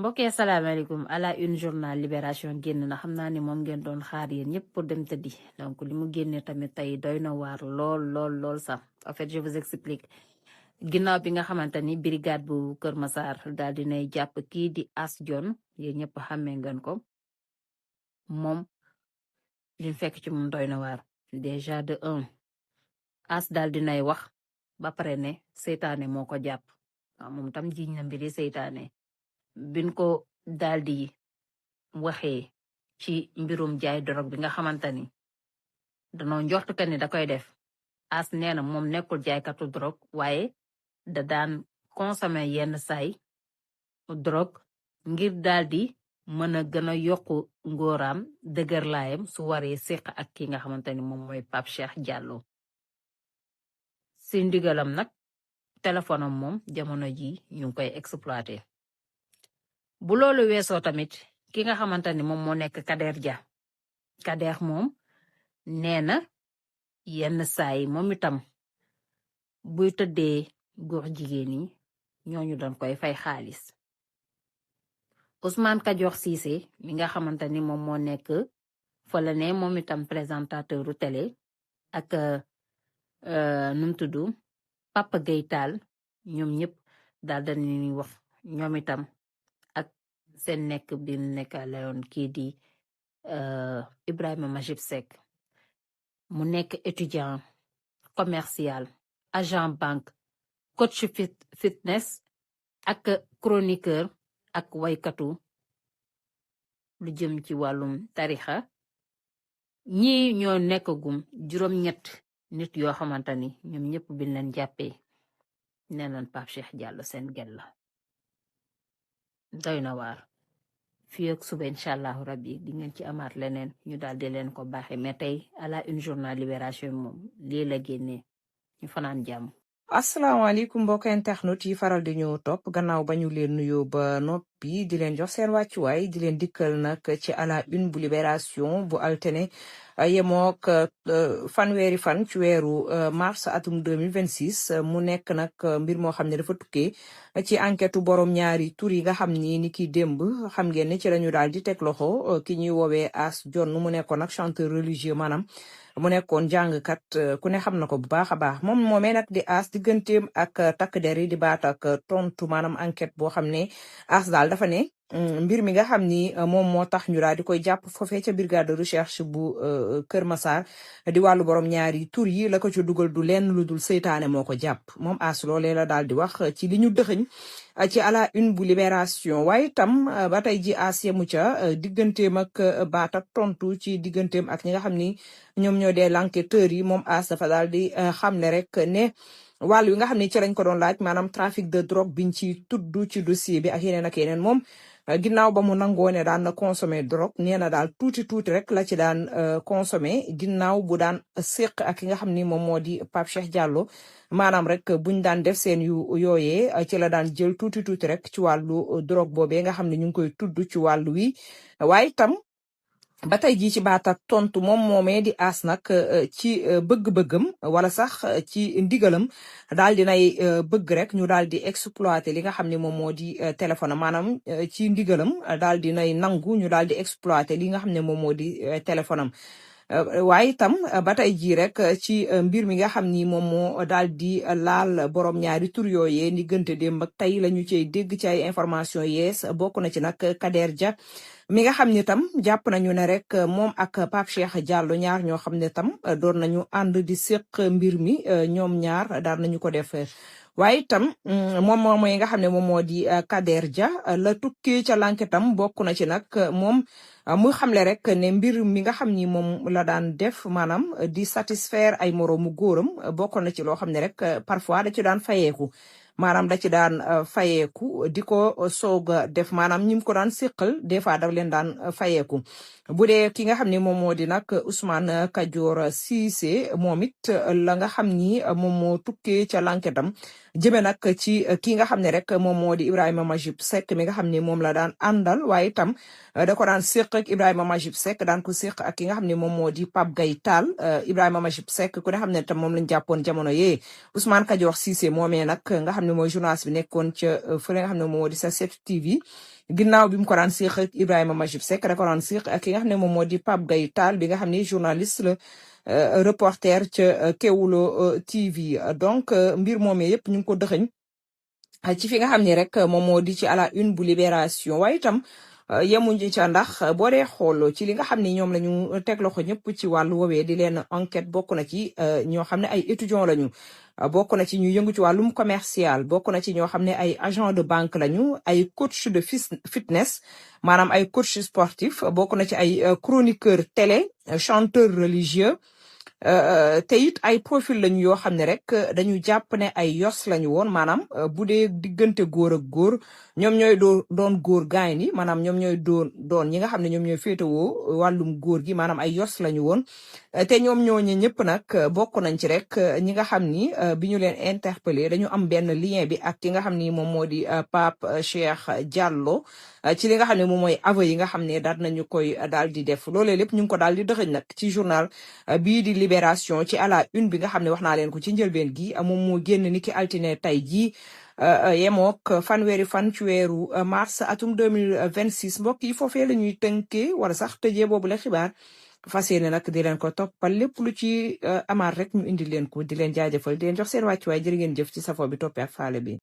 mbokk yi asalaamaaleykum à la une journal Libération génn na xam naa ni moom ngeen doon xaar yéen ñëpp pour dem tëddi donc li mu génnee tamit tey doy na waar lool sax en fait je vous explique ginnaaw bi nga xamante ni brigade bu Kër Massar daal dinay jàpp kii di As Dione yéen ñëpp xàmmee ngeen ko moom liñ fekk ci moom doy na waar déjà de un As daal dinay wax ba pare ne seytaane moo ko jàpp waaw moom tam jiñ na mbiri seytaane biñ ko daldi waxee ci mbirum jaay dorog bi nga xamante ni danoo njort que ni da koy def As nee na moom nekkul jaaykatu dorog waaye da daan consommer yenn saay dorog ngir daldi mën a gën a yokku ngóoraam dëgër laayam su waree séq ak ki nga xamante ni moom mooy Pape Cheikh Diallo si ndigalam nag téléphone am moom jamono ji ñu ngi koy exploité bu loolu weesoo tamit ki nga xamante ni moom moo nekk Kader Dia Kader moom nee na yenn saay moom itam buy tëddee góor jigéen yi ñooñu doon koy fay xaalis Ousmane Kadior Cissé mi nga xamante ni moom moo nekk fële ne moom itam présentateur u télé ak num tudd Papa Gueye Tall ñoom ñëpp daal dañuy wax ñoom itam ak seen nekk bi nekk layoon kii di Ibrahima Majib Seck mu nekk étudiant commercial agent banque coach fitness ak chroniqueur ak waykatu lu jëm ci wàllum tarixa ñi ñoo nekkagum juróom-ñett nit yoo xamante ni ñoom ñëpp biñ leen jàppee nee nañ Pape Cheikh Diallo seen gel la doy na waar fii ak suba incha allahu rabbi di ngeen ci amaat leneen ñu daal di leen ko baaxee mais tey à la une journal Libération moom lii la génnee ñu fanaan jàmm. asalaamaaleykum mbokk internet yi faral di ñu topp gannaaw ba ñu leen nuyoo ba noppi di leen jox seen wàccuwaay di leen dikkal nag ci à la une bu Libération bu altene yemook fanweeri fan ci weeru mars atum 2026 mu nekk nag mbir moo xam ne dafa tukkee ci enquête borom ñaari tur yi nga xam ni ki démb xam ngeen ne ci lañu daal di teg loxo ki ñuy woowee As Dione mu nekkoon nag chanteur religieux maanaam mu nekkoon jàngkat ku ne xam na ko bu baax a baax moom moomee nag di As digganteem ak takk der yi di baat ak tontu maanaam enquête boo xam ne As daal dafa ne mbir mi nga xam ni moom moo tax ñu daal di koy jàpp foofee ca brigade de recherche bu Kër Massar di wàllu borom ñaari tur yi la ko ci dugal du lenn lu dul seytaane moo ko jàpp moom As loolee la daal di wax ci li ñu dëxëñ ci à la une bu Libération waaye itam ba tey ji As yemu ca digganteem ak baat ak tontu ci digganteem ak ñi nga xam ni ñoom ñoo dee l'enquêteur yi moom As dafa daal di xam ne rek ne wàll wi nga xam ne ci lañ ko doon laaj maanaam trafic de drogue biñ ci tudd ci dossier bi ak yeneen moom ginnaaw ba mu nangoo ne daan na consommer drogue nee na daal tuuti rek la ci daan consommer ginnaaw bu daan séq ak ki nga xam ni moom moo di Pape Cheikh Diallo maanaam rek buñ daan def seen yooyee ci la daan jël tuuti rek ci wàllu drogue boobee nga xam ne ñu ngi koy tudd ci wàllu wi waaye itam ba tey jii ci baat ak tontu moom moomee di As nag ci bëgg-bëggam wala sax ci ndigalam daal di nay bëgg rek ñu daal di exploiter li nga xam ne moom moo di téléphone maanaam ci ndigalam daal di nay nangu ñu daal di exploiter li nga xam ne moom moo di téléphone am. waaye itam ba tey jii rek ci mbir mi nga xam ni moom moo daal di laal borom ñaari tur yooyee diggante démb ak tey la ñu cay dégg ci ay information yees bokk na ci nag Kader Dia mi nga xam ni tam jàpp nañu ne rek moom ak Pape Cheikh Diallo ñaar ñoo xam ne tam doon nañu ànd di séq mbir mi ñoom ñaar daal nañu ko def. waaye itam moom mooy nga xam ne moom moo di Kader Dia la tukkee ca l'enquête am bokk na ci nag moom mu xamle rek ne mbir mi nga xam ni moom la daan def maanaam di satisfaire ay moroomu góoram bokk na ci loo xam ne rek parfois da ci daan fayeeku maanaam da ci daan fayeeku di ko soog a def maanaam ñi mu ko daan séqal des fois daf leen daan fayeeku bu dee ki nga xam ne moom moo di nag Ousmane Kadior Cissé moom it la nga xam ni moom moo tukkee ca l'enquête am jëme nag ci ki nga xam ne rek moom moo di Ibrahima Majib Seck mi nga xam ne moom la daan àndal waaye itam da ko daan séq ak Ibrahima Majib Seck daan ko séq ak ki nga xam ne moom moo di Pape Gaye Tall Ibrahima Majib Seck ku ne xam ne tam moom lañ jàppoon jamono yee Ousmane Kadior Cissé moomee nag nga xam ne mooy journaliste bi nekkoon ca fële nga xam ne moom moo di sa 7TV ginnaaw bi mu ko daan séq ak Ibrahima Majib Seck da ko daan séq ak ki nga xam ne moom moo di Pape Gaye Tall bi nga xam ne journaliste la reporter ca Kewoulo TV donc mbir moomee yëpp ñu ngi ko dëxëñ ci fi nga xam ne rek moom moo di ci à la une bu Libération waaye itam yemuñu ca ndax boo dee xool ci li nga xam ne ñoom la ñu teg loxo ñëpp ci wàllu woowee di leen enquête bokk na ci ñoo xam ne ay étudiants lañu bokk na ci ñu yëngu ci wàllum commercial bokk na ci ñoo xam ne ay agent de banque lañu ay coach de fitness maanaam ay coach sportif bokk na ci ay chroniqueur télé chanteur religieux te it ay profil lañu yoo xam ne rek dañu jàpp ne ay yos lañu woon maanaam bu dee diggante góor ak góor ñoom ñooy doon góor gaay ni maanaam ñoom ñooy doon ñi nga xam ne ñoom ñooy féetewoo wàllum góor gi maanaam ay yos lañu woon te ñoom ñooñu ñëpp nag bokk nañ ci rek ñi nga xam ni bi ñu leen interpellé dañu am benn lien bi ak ki nga xam ni moom moo di Pape Cheikh Diallo ci li nga xam ne moom mooy aveu yi nga xam ne daal nañu koy daal di def loolee lépp ñu ngi ko daal di dëxëñ nag ci journal bii di Libération ci à la une bi nga xam ne wax naa leen ko ci njëlbeen gi moom moo génn ni ki altine tey jii yemook fanweeri fan ci weeru mars atum 2026 mbokk yi foofee la ñuy tënkee wala sax tëjee boobu la xibaar fas yéene nag di leen ko toppal lépp lu ci amaat rek ñu indi leen ko di leen jaajëfal di leen jox seen wàccuwaay jërë ngeen jëf ci safo bi toppee ak faale bi